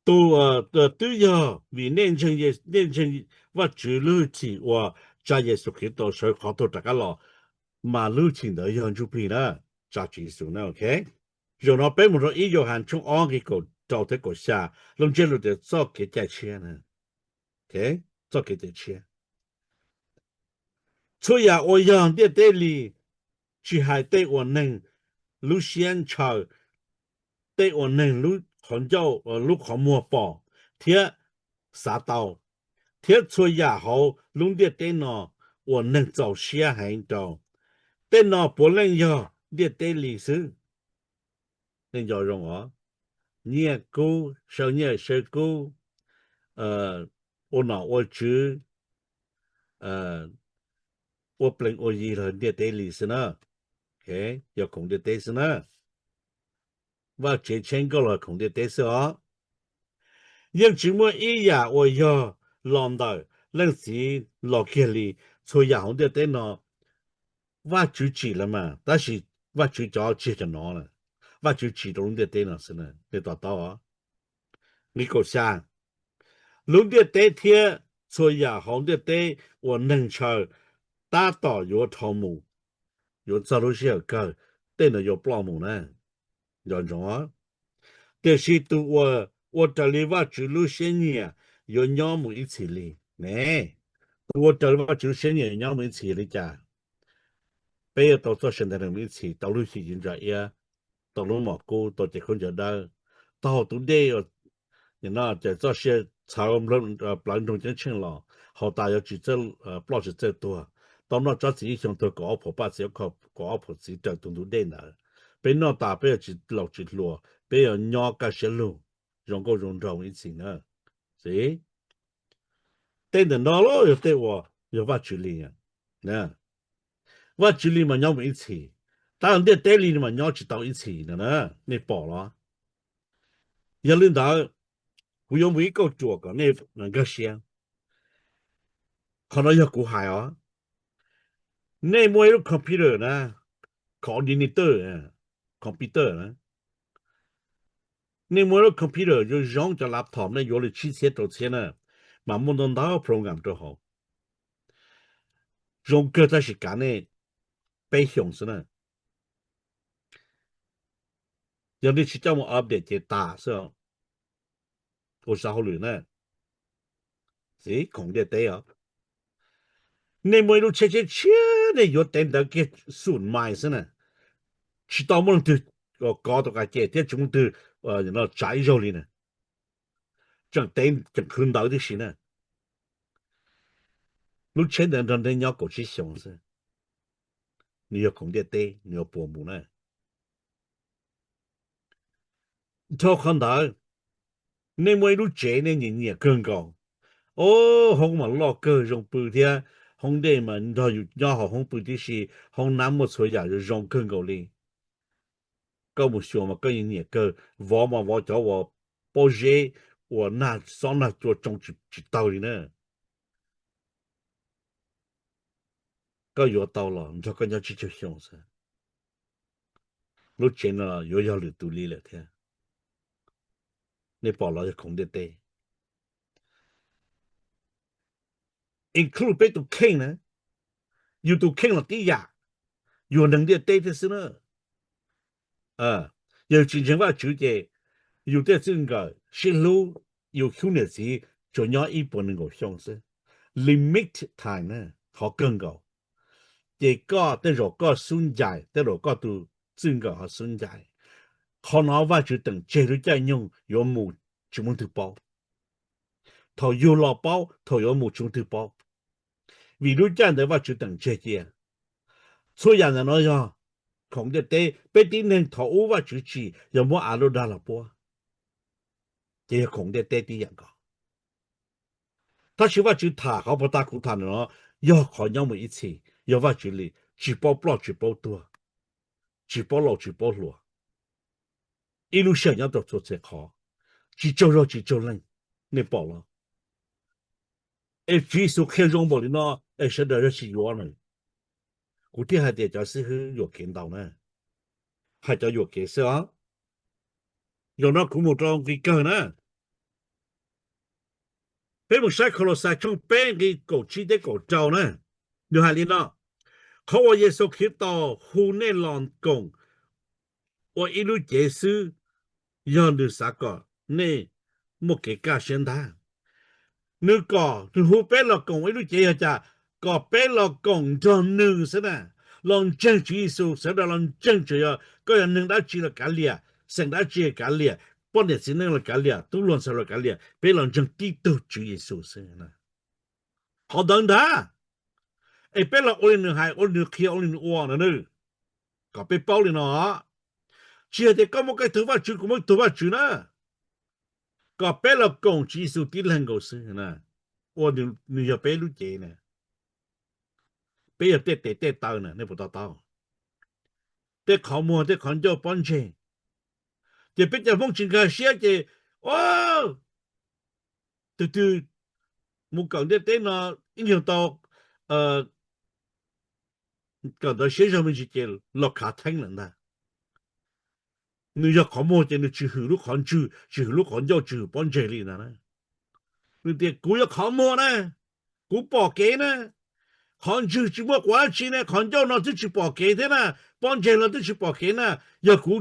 tus, twb yog vim nej ntseeg, nej ntseeg Vajtswv lub hwj chim uas tsa Yexus Khetos sawv qhov tuag rov qab los, mas lub hwj chim ntawd yog ntsuj plig na, tsa Tswv Yexus na, ok. Zaum no peb mus rau ib Yauhas tshooj ob nqe kaum rau thiab kaum xya, lub ntsiab lus tias txoj kev cai tshiab. Txoj kev cai tshiab. Txhua yam uas yog ntiaj teb li, tsis hais tej uas neeg lub siab ntshaw, tej uas neeg lub qhov ncauj, lub qhov muag pom thiab xav tau, thiab txhua yam hauv lub ntiaj teb no uas neeg txaus siab heev rau. Tej no puav leej yog ntiaj teb li xwb. Nej nco zoo os, nyiaj kub, saw nyiaj saw kub, ua nom ua tswv, ua plees ua yi los ntiaj teb li xwb na. Yog khoom ntiaj teb xwb na. Vaj tsev tsheb nkauj los khoom ntiaj teb xwb os. Yeej tsis muaj ib yam uas yog los ntawm Leej Txiv los kiag li. Txhua yam hauv ntiaj teb no Vajtswv tsim lawm mas, tab sis Vajtswv cov tsis yog cov no lawm. Vajtswv tsim rau lub ntiaj teb no xwb, nej to taub os. Nqe kaum xya, lub ntiaj teb thiab txhua yam hauv ntiaj teb uas neeg ntshaw tab tom yuav dhau mus, yuav txog lub sij hawm kawg, tej no yuav ploj mus na. Nco ntsoov, tiam sis tus uas ua raws li Vajtswv lub siab nyiam yuav nyob mus ib txhis li ne. Tus ua raws li Vajtswv lub siab nyiam yuav nyob mus ib txhis li cas? Peb yuav tau txoj sia ntawm neeg mus ib txhis, tau lub hwj chim ntsa iab, tau lub mom kub, tau cov khaub ncaws dawb, tau haus tus dej, ces txoj sia txhawv plawv nroog ceeb tsheej los, haus tas yuav tsis ploj tsis txawj tuag, tau noj tsob txiv ib xyoo tuag kaum ob phuam paj txiv, kaum ob phuam txiv raws tus ntug dej ntawd. Peb noj tas peb yuav tsis laus tsis hluas, peb yuav nyob kaj siab lug, zoo nkauj zoo nraug ib txhis na. Tej ntawm no los yog tej uas yog Vajtswv li. Vajtswv li mas nyob mus ib txhis, tab ntiaj teb li mas nyob tsis tau ib txhis no na. Nej pom los? Yog li ntawd, kuv yuav mus ib kauj ruam kom nej nkag siab. Qhov no yog kuv hais os. Nej muaj ib lub computer na, coordinator, computer na, nej muaj ib lub computer zoo zoo, cov laptop nej yuav li tsib txhiab rau txhiab na, mas muaj ntau ntau program rau hauv. Zoo kawg tab sis kav nej peb xyoos xwb na. Yog nej tsis coj mus update ces tas xwb. Ua xav hauj lwm na, txiv khoom ntiaj teb os. Nej muaj ib lub tsheb tshiab tshiab, nej yuav tev ntawv kiag xum mais xwb na, tsis tau muaj leej twg kov tau qab ces thiab tsis muaj leej twg tsav ib zaug li na. Tseem tev tseem khwv ntawv tib si na. Lub tsheb ntawd nrog nej nyob kaum tsib xyoos xwb, nws yog khoom ntiaj teb, nws yuav puas mus na. Dhau qhov ntawd, nej muaj ib lub tsev nej nyiam nyiam kawg nkaus, o, hoob mas loj kawg zoo pw thiab, hoob dej mas nrog yus nyob hauv hoob pw tib si, hoob nab muaj txhua yam zoo zoo kawg nkaus li. Koj mus xyuas mas koj nyiam nyiam kawg, vov mas vov cov uas pob zeb uas nag xob nag cua tsoo tsis tawg li na. Koj yuav tau los nrog koj nyob tsib caug xyoo xwb, lub tsev no yuav yog lwm tus li lawm thiab. Nej pom los yog khoom ntiaj teb, include peb tus kheej na, yus tus kheej los tib yam, yus neeg ntiaj teb thiab xwb na. Yog yus tsis ntseeg Vajtswv ces yus tej txij nkawm sib hlub, yus khub niam txiv tsuas nyob ib puas nees nkaum xyoo xwb, limit time na, qhov kawg nkaus. Ces koj tej zaum koj xub ncaim, tej zaum koj tus txij nkawm ho xub ncaim. Qhov no Vajtswv teem tseg lub caij nyoog yuav mus tsis muaj leej twg paub. Thaum yug los paub, thaum yuav mus tsis muaj leej twg paub. Vim lub caij ntawd Vajtswv teem tseg cia. Txhua yam ntawm no yog khoom ntiaj teb, peb tib neeg thaum ub Vajtswv tsim yog muab av lub dag los puab, ces yog khoom ntiaj teb tib yam nkaus. Tab sis Vajtswv tham qhov puag ta kuv tham ntawm no yog qhov nyob mus ib txhis, yog Vajtswv li, tsis paub ploj tsis paub tuag, tsis paub laus tsis paub hluas, ib lub sij hawm nyob tau txhua txhia qhov, tsis tsaug zog tsis tsaug leej. Nej pom los? Es Tswv Yexus qhia zoo npaum li no, es sawv daws yog tsis yuav na. Kuv thiaj hais tias cov xib hwb yuam kev ntau na, hais cov yuam kev xwb os. Zaum no kuv mus rau nqi kawg na. Peb mus saib Kolauxais tshooj peb nqi kaum tsib thiab kaum rau na. Nws hais li no: Qhov uas Yexus Khetos hu nej los koom ua ib lub cev xwb, yog nws xav kom nej muaj kev kaj siab ntag. Nws kom, nws hu peb los koom ib lub cev yog cas? Kom peb los koom nrog nws xwb na, los ntseeg Tswv Yexus. Sawv daws los ntseeg, txawm yog koj yog neeg dab tsi los kav liam, xeem dab tsi los kav liam, poj niam txiv neej los kav liam, tub hluas ntxhais los kav liam, peb los ntseeg tib tug Tswv Yexus xwb na. Qhov ntawd ntag. Es peb los ua li nws hais, ua li nws qhia, ua li nws ua no, kom peb paub li no. Tsis yog tias koj muaj koj tug Vajtswv, kuv muaj tug Vajtswv na. Kom peb los koom Tswv Yexus tib leeg nkaus xwb, ua nws yog peb lub cev na. Peb yog tej tes tej taw na, nej puas to taub? Tej qhov muag, tej qhov ncauj pob ntseg. Ces peb cov Hmoob tsis nkag siab ces, o, tus twg mus kawm ntiaj teb no ib nyuag tau kawm ntawv siab zog me ntsis ces los khav theeb lawm ntag. Nws yog qhov muag ces nws tsis hwm lub qhov ntswg, tsis hwm lub qhov ncauj, tsis hwm pob ntseg li ntag na. Nws tias kuv yog qhov muag na, kuv pom kev na. Qhov ntswg tsis muaj quav dab tsi ne, qhov ncauj no twb tsis pom kev thiab na, pob ntseg no twb tsis pom kev na. Yog kuv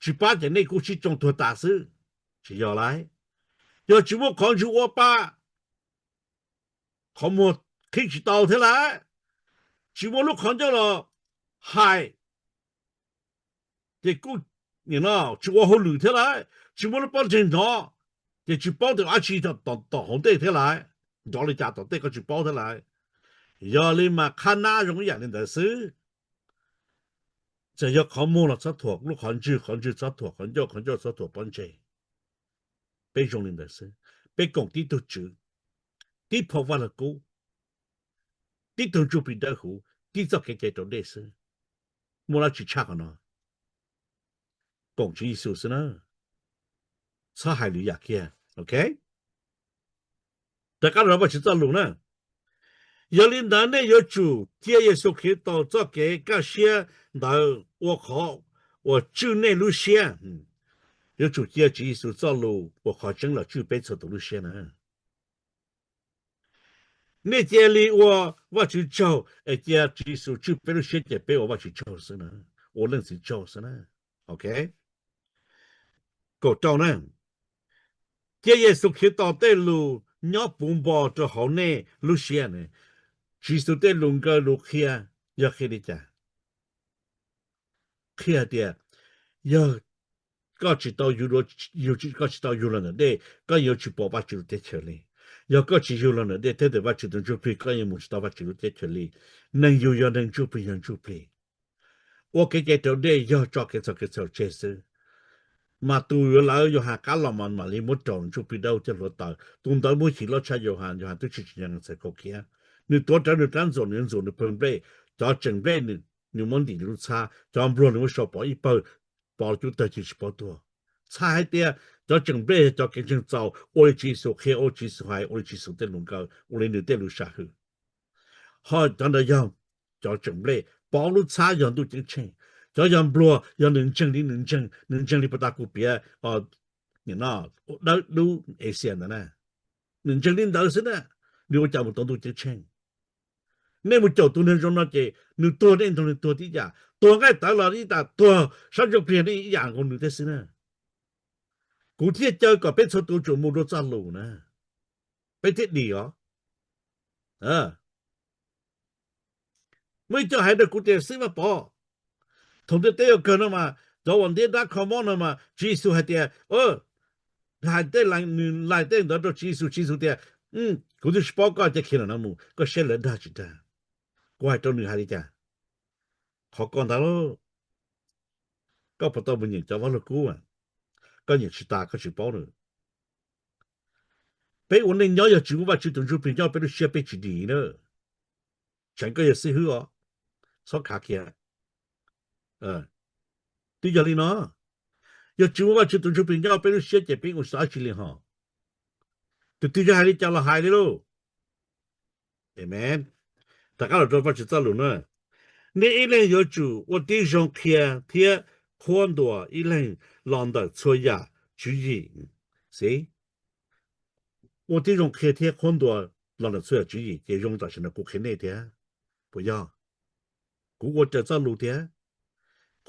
tsis pab ces nej kuj sib tsoo tuag tas xwb. Tsis yog lauj. Yog tsis muaj qhov ntswg ua pa, qhov muag qhib tsis tau thiab lauj. Tsis muaj lub qhov ncauj los hais, ces kuj tsis ua hauj lwm thiab lauj. Tsis muaj lub pob ntseg hnov, ces tsis paub tias dab tsi tom hauv ntej thiab lauj. Nrov li cas tom ntej koj tsis paub thiab lauj. Yog li mas qhab nab zoo ib yam li ntawd xwb. Txawm yog qhov muag los txhob thuam lub qhov ntswg, qhov ntswg txhob thuam qhov ncauj, qhov ncauj txhob thuam pob ntseg. Peb zoo li ntawd xwb. Peb koom tib tug Tswv, tib phau Vaj Lug Kub, tib tug Ntsuj Plig Dawb Huv, tib txoj kev cai raus dej xwb. Muaj dab tsi tshaj qhov no? Koom Tswv Yexus xwb na. Txhob hais lwm yam kiag, ok? Rov qab los Vajtswv txoj lus na. Yog li ntawd nej yuav tsum cia Yexus Khetos txoj kev kaj siab ntawd ua qhov uas tswj nej lub siab. Yuav tsum cia Tswv Yexus txoj lus ua qhov tseeb los tswj peb txhua tus lub siab na. Nej cia li ua Vajtswv tsaug es cia Tswv Yexus tswj peb lub siab ces peb ua Vajtswv tsaug xwb na, ua Leej Txiv tsaug xwb na. Ok, kaum rau na, cia Yexus Khetos tej lus nyob puv npo rau hauv nej lub siab. Tswv Yexus tej lus nkawd lus qhia yog qhia li cas? Qhia tias yog koj tsis tau, koj tsis tau yug los ntawm dej, koj yuav tsis pom Vajtswv lub teb chaws li. Yog koj tsis yug los ntawm dej thiab ntawm Vajtswv tus Ntsuj Plig, koj yuav mus tsis tau Vajtswv lub teb chaws li. Neeg yug yog neeg, ntsuj plig yog ntsuj plig. Ua kev cai raus dej yog tso kev txhaum kev txhaum tseg xwb. Mas tus yuav lawv Yauhas qab los mas mam li muab raus Ntsuj Plig Dawb Huv thiab hluav taws. Tus ntawd muaj him loj tshaj Yauhas, Yauhas twb tsis tsim nyog xav khaus khiab. Nws tuav rawv nws rab ntxuam, nws ntxuam nws pawg nplej, cov tseem nplej nws muab ntim lub txhab, cov npluag nws muab sau pov ib pawg, pov cub tawg cia tsis paub tuag. Txhais hais tias cov tseem nplej yog cov kev ntseeg txaus, ua li Tswv Yexus qhia, ua li Tswv Yexus hais, ua li Tswv Yexus tej lus nkawd, ua li nws tej lus sam hwm. Ho cov ntawd yog cov tseem nplej, pov lub txhab yog Ntuj Ceeb Tsheej. Cov yog npluag yog nws ntseeg li nws ntseeg, nws ntseeg li puag ta kuv piav dawb dub Asia ntawd na. Nws ntseeg li ntawd xwb na, nws ua cas mus tau Ntuj Ceeb Tsheej? Nej mus caum tus neeg zoo no ces nws tuag nej nrog nws tuag tib yam, tuag nqaij tawv los ib yam, tuag sab ntsuj plig nej ib yam nkaus nws thiab xwb na. Kuv thiaj caw kom peb txhua tus tsum mus dua txoj lus na, peb thiaj dim os. Muaj ib co hais rau kuv tias, xib Vaj Pov, thaum ntiaj teb yuav kawg no mas, cov uas ntiab dab kho mob no mas Tswv Yexus hais tias, hais tej, nws laig tej ntawd rau Tswv Yexus, Tswv Yexus tias, kuv twb tsis paub koj, cia khiav ntawm no mus, koj saib lawv dag tsis dag. Kuv hais rau nws hais li cas? Qhov koj ntag lauj, koj puas tau mus nyeem cov Vaj Lug Kub? Koj nyeem tsis tas koj tsis paub nws. Peb ua neej nyob yog tsis muaj Vajtswv tus Ntsuj Plig nyob peb lub siab peb tsis dim na. Tseev koj yog xib hwb os, txhob khav kiag. Twb yog li no, yog tsis muaj Vajtswv tus Ntsuj Plig nyob peb lub siab ces peb ua tsis tau dab tsi li hos. Tus twg yog hais li cas los hais li lauj. Amen. Rov qab los rau Vajtswv txoj lus na. Nej ib leeg yuav tsum ua tib zoo qhia thiab qhuab ntuas ib leeg los ntawm txhua yam tswv yim. Xib, ua tib zoo qhia thiab qhuab ntuas los ntawm txhua yam tswv yim ces zoo tam sim no kuv qhia nej thiab. Puas yog? Kuv ua raws txoj lus thiab,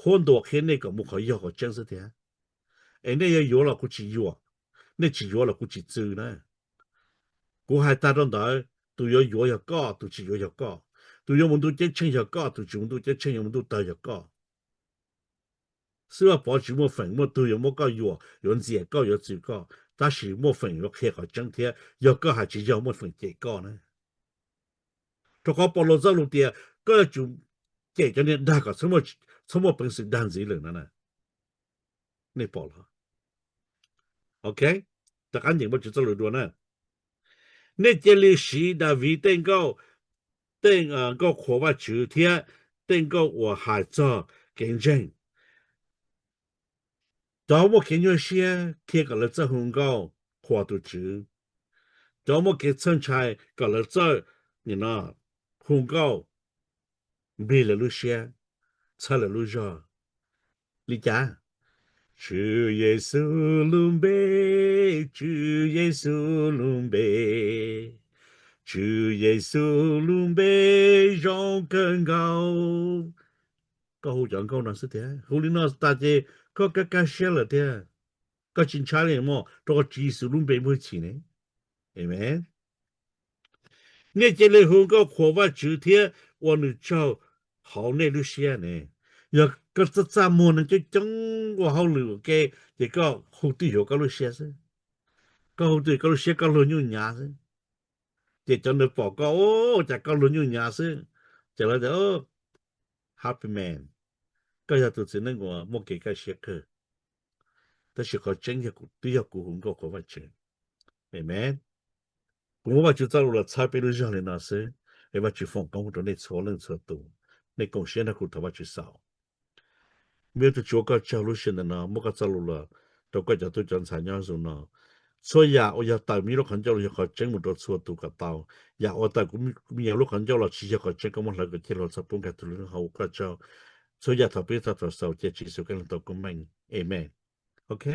qhuab ntuas qhia nej kom mus qhov yog qhov tseeb xwb thiab. Es nej yuav yuav los kuv tsis yuam, nej tsis yuav los kuv tsis txwv na. Kuv hais tag rau ntawd, tus yuav yuav yog koj, tus tsis yuav yog koj. Tus yuav mus Ntuj Ceeb Tsheej yog koj, tus tsis mus Ntuj Ceeb Tsheej yuav mus ntuj tawg yog koj. Xib Vaj Pov tsis muaj feem muaj tug yuav muab koj yuam, yuav ntxias koj, yuav txwv koj, tab sis muaj feem yuav qhia qhov tseeb thiab yog koj hais tsis yog muaj feem cem koj na. Rau qhov Paulus txoj lus tias koj yuav tsum cem cov niag dag kom txhob muaj peev xwm dag ntxiv lawm no na. Nej pom los? Ok, rov qab nyeem Vajtswv txoj lus dua na. Nej cia li siv Daviv tej nkauj, tej nkauj qhuas Vajtswv thiab tej nkauj uas hais txog kev ntseeg. Cov muaj kev nyuaj siab qhia kom lawv txawj hu nkauj qhuas tus Tswv. Cov muaj kev txhawj ntshai kom lawv txawj hu nkauj nplig lawv lub siab, txhawb lawv lub zog. Li cas? Tswv Yexus lub npe, Tswv Yexus lub npe, Tswv Yexus lub npe zoo kawg nkaus. Koj hu cov nkauj no xwb tiag, hu li no tas ces koj kaj kaj siab lawm tiag. Koj tsis ntshai li mog, rau qhov Tswv Yexus lub npe muaj hwj chim ne. Amen. Nej cia li hu nkauj qhuas Vajtswv thiab ua nws tsaug hauv nej lub siab ne. Yog koj txaj txaj muag neeg coob coob ua hauj lwm ua ke, ces koj hu twj ywm koj lub siab xwb. Koj hu twj ywm koj lub siab, koj luag nyuj nyav xwb. Ces cov ntawd pom koj, ua cas koj luag nyuj nyav xwb, ces lawv tias, happy man, koj yog tus txiv neej uas muaj kev kaj siab kawg. Tab sis qhov tseeb twb yog kuv hu nkauj qhuas Vajtswv. Amen. Kuv muab Vajtswv txoj lus los txhawb peb lub zog li no xwb, es Vajtswv foom koob rau nej txhua leej txhua tus. Nej koom siab nrog kuv thov Vajtswv xaus. Me Tub Tswv, ua koj tsaug lub sij hawm ntawm no muab koj txoj lus los rau koj cov tub cov ntxhais nyob zoo no. Txhua yam uas yog tawm me lub qhov ncauj los yog qhov tseeb mus rau txhua tus kom tau. Yam uas tawm kuv me nyuam lub qhov ncauj los tsis yog qhov tseeb, koj muab hlawv kom ciaj hluas txog pub nkag tus lub hauv koj tsaug. Txhua yam thov peb thov tau xaus cia Tswv Yexus Khetos lub npe thov koob meej. Amen. Ok.